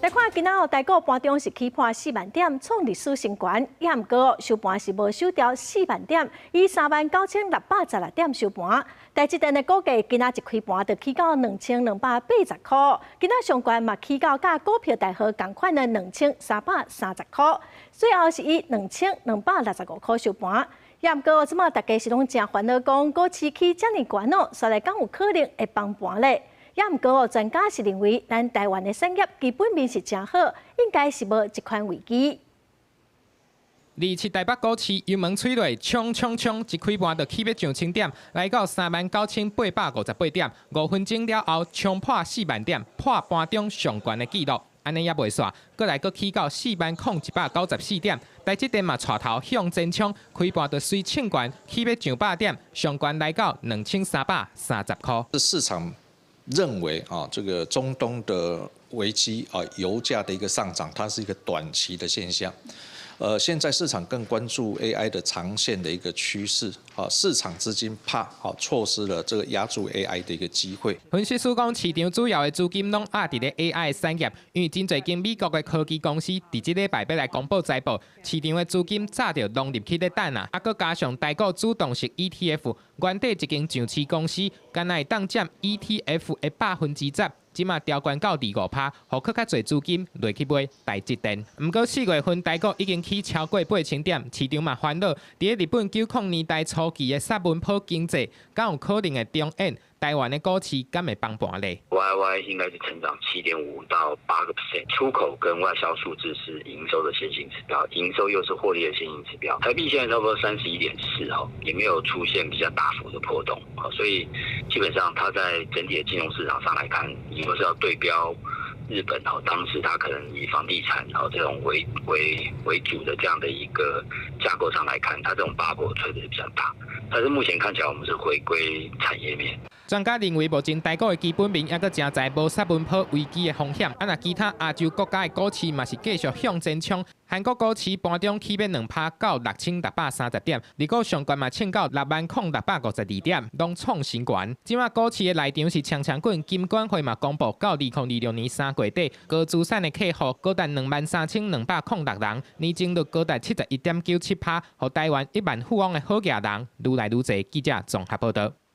來看今仔日台股盤中是起破4萬點，創歷史新高。也毋過收盤是無收掉四萬點，以39,616點收盤。台積電的股價今仔一開盤就起到2280塊，今仔上懸嘛起到佮股票代號仝款的2330塊，最後是以2265塊收盤。也毋過這馬大家是攏誠煩惱，講股市起遮爾懸哦，煞來敢有可能會崩盤咧？也毋過專家是認為，咱台灣的產業基本面是誠好，應該是無這款危機。27台北股市油門吹落，衝衝衝！一開盤就起欲上千點，來到39,858點。5分鐘了後，衝破四萬點，破盤中上懸的紀錄。按呢猶未煞，閣來閣起到40,194點。台積電嘛帶頭向前衝，開盤就隨衝懸，起欲上百點，上懸來到2330塊。市場認為啊，這個中東的危機啊，油價的一個上漲，它是一個短期的現象。現在市場更關注 AI 的長線的一個趨勢，啊，市場資金怕啊錯失了這個押注 AI 的一個機會。分析師講，市場主要的資金攏押佇咧 AI 產業，因為真濟間美國的科技公司佇這禮拜欲來公布財報，市場的資金早就攏入去咧等啊，啊，閣加上台股主動式 ETF，原底一間上市公司，敢若會當佔 ETF 的10%。這馬調懸到25%，予閣較濟資金落去買台積電。毋過4月份台股已經起超過8000點，市場嘛煩惱，佇咧日本90年代初期的薩文坡經濟，敢有可能會重演？台灣的股市敢會崩盤咧？YoY 應該是成長7.5到8個 percent，出口跟外銷數字是營收的先行指標，營收又是獲利的先行指標。台幣現在差不多31.4哈，也沒有出現比較大幅的波動，所以基本上它在整體的金融市場上來看，你若是要對標日本哦，當時它可能以房地產哦這種為主的這樣的一個架構上來看，它這種 bubble 吹得比較大。但是目前看起來，我們是回歸產業面。專家認為，目前台股的基本面猶閣誠在無薩文坡危機的風險。啊，若其他亞洲國家的股市嘛是繼續向前衝。韓國股市盤中起欲2趴到6630點，日股上懸嘛衝到60,652點，攏創新高。這馬股市的內場是強強滾，金管會嘛公布到2026年3月底，高資產的客戶高達23,206人，年增率高達71.97趴，予台灣億萬富翁的好額人愈來愈濟。記者綜合報導。